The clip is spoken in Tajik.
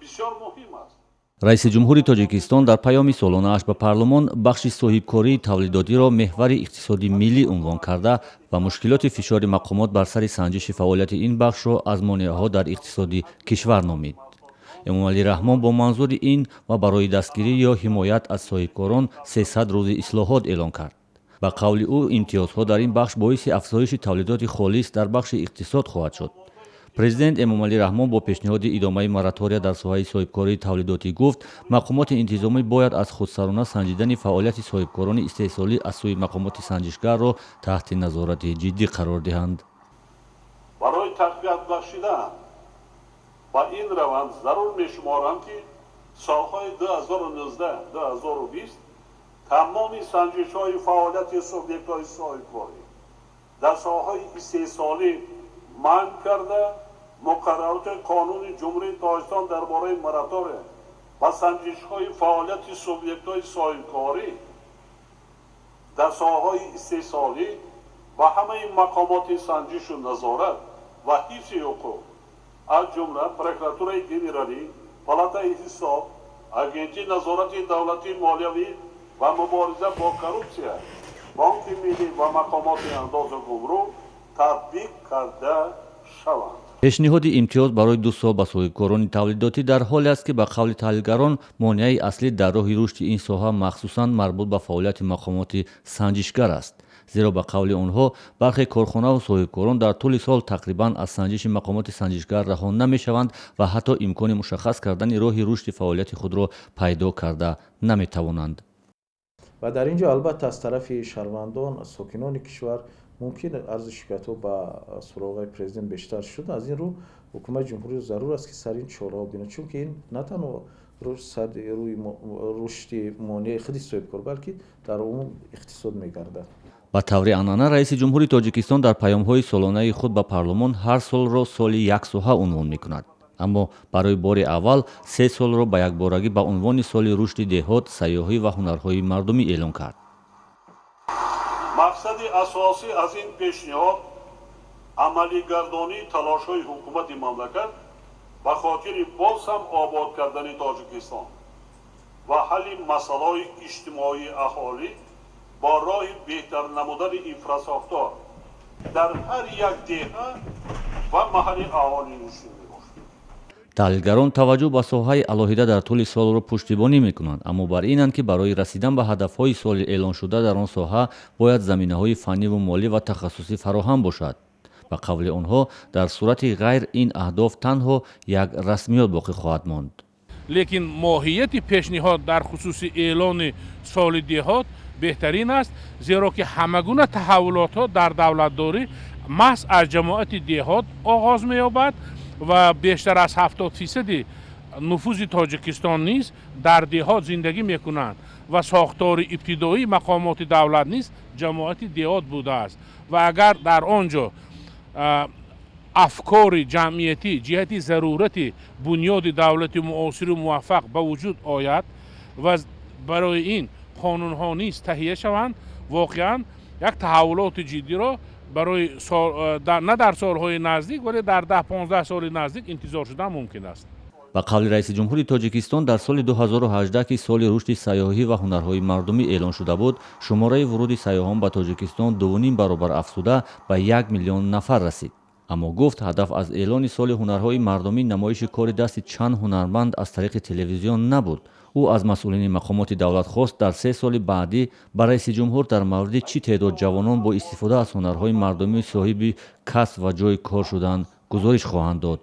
Бисёр муҳим аст. Раиси ҷумҳури Тоҷикистон дар паёми солонааш ба парлумон бахши соҳибкории тавлидотиро меҳвари иқтисоди миллӣ унвон карда ва мушкилоти фишори мақомот бар сари санҷиши фаъолияти ин бахшро аз монеаҳо дар иқтисоди кишвар номид. Эмомалӣ Раҳмон бо манзури ин ва барои дастгирӣ ё ҳимоят аз соҳибкорон 300 рӯзи ислоҳот эълон кард. Ба қавли ӯ, имтиёзҳо дар ин бахш боиси афзоиши тавлидоти холис дар бахши иқтисод хоҳад шуд. Президент Эмомалӣ Раҳмон бо пешниҳоди идомаи моратория дар соҳаи соҳибкории тавлидотӣ гуфт, мақомоти интизомӣ бояд аз худсарона санҷидани фаъолияти соҳибкорони истеҳсолӣ аз сӯи мақомоти санҷишгарро таҳти назорати ҷиддӣ қарор диҳанд. Барои тақвият бахшидан ба ин раванд зарур мешуморам, ки солҳои 2019-2020 тамоми санҷишҳои фаъолияти субъектҳои соҳибкорӣ дар соҳаҳои истеҳсолӣ манъ карда, муқаррароти Қонуни Ҷумҳурии Тоҷикистон дар бораи моратория ва санҷишҳои фаъолияти субъектҳои соҳибкорӣ дар соҳаҳои истеҳсолӣ ва ҳамаи мақомоти санҷишу назорат ва ҳифзи ҳуқуқ, аз ҷумла Прокуратураи генералӣ, Палатаи ҳисоб, Агентии назорати давлатии молиявӣ ва мубориза бо коррупсия, Бонки миллӣ ва мақомоти андозу гумрук татбиқ карда шаванд. Пешниҳоди имтиёз барои 2 сол ба соҳибкорони тавлидотӣ дар ҳоле аст, ки ба қавли таҳлилгарон монеаи аслӣ дар роҳи рушди ин соҳа махсусан марбут ба фаъолияти мақомоти санҷишгар аст. Зеро ба қавли онҳо бархе корхонаву соҳибкорон дар тӯли сол тақрибан аз санҷиши мақомоти санҷишгар раҳо намешаванд ва ҳатто имкони мушаххас кардани роҳи рушди фаъолияти худро пайдо карда наметавонанд. Ва дар ин ҷо албатта аз тарафи шаҳрвандон, сокинони кишвар мумкин арзу шикоятҳо ба суроғаи президент бештар шуд. Аз ин рӯ ҳукумати ҷумҳурӣ зарур аст, ки сари ин чораҳо бинад, чунки ин на танҳо рушди монеаи худи соҳибкор, балки дар умум иқтисод мегардад. Ба таври анъана раиси ҷумҳури Тоҷикистон дар паёмҳои солонаи худ ба парлумон ҳар солро соли як соҳа унвон мекунад. Аммо барои бори аввал 3 солро ба якборагӣ ба унвони соли рушди деҳот, сайёҳӣ ва ҳунарҳои мардумӣ эълон кард. Мақсади асосӣ аз ин пешниҳод амалигардонии талошҳои ҳукумати мамлакат ба хотири боз ҳам обод кардани Тоҷикистон ва ҳалли масъалаҳои иҷтимоии аҳолӣ бо роҳи беҳтар намудани инфрасохтор дар ҳар як деҳа ва маҳалли аҳолинишин мебошад. Таҳлилгарон таваҷҷӯҳ ба соҳаи алоҳида дар тӯли солро пуштибонӣ мекунанд, аммо бар инанд, ки барои расидан ба ҳадафҳои соли эълоншуда дар он соҳа бояд заминаҳои фанниву молӣ ва тахассусӣ фароҳам бошад. Ба қавли онҳо, дар сурати ғайр ин аҳдоф танҳо як расмиёт боқӣ хоҳад монд. Лекин моҳияти пешниҳод дар хусуси эълони соли деҳот беҳтарин аст, зеро ки ҳама гуна таҳаввулотҳо дар давлатдорӣ маҳз аз ҷамоати деҳот оғоз меёбад ва бештар аз 70% нуфузи Тоҷикистон низ дар деҳот зиндагӣ мекунанд ва сохтори ибтидоии мақомоти давлат низ ҷамоати деҳот будааст. Ва агар дар он ҷо афкори ҷамъиятӣ ҷиҳати зарурати бунёди давлати муосиру муваффақ ба вуҷуд ояд ва барои ин қонунҳо низ таҳия шаванд, воқеан як таҳаввулоти ҷиддиро барои на дар солҳои наздик, вале дар 10-15 соли наздик интизор шудан мумкин аст. Ба қавли раиси ҷумҳури Тоҷикистон дар соли 2018, ки соли рушди сайёҳӣ ва ҳунарҳои мардумӣ эълон шуда буд, шумораи вуруди сайёҳон ба Тоҷикистон 2,5 баробар афзуда ба 1 миллион нафар расид. Аммо гуфт, ҳадаф аз эълони соли ҳунарҳои мардумӣ намоиши кори дасти чанд ҳунарманд аз тариқи телевизион набуд. Ӯ аз масъулини мақомоти давлат хост дар 3 соли баъдӣ ба раиси ҷумҳур дар мавриди чӣ теъдод ҷавонон бо истифода аз ҳунарҳои мардумӣ соҳиби касб ва ҷойи кор шуданд гузориш хоҳанд дод.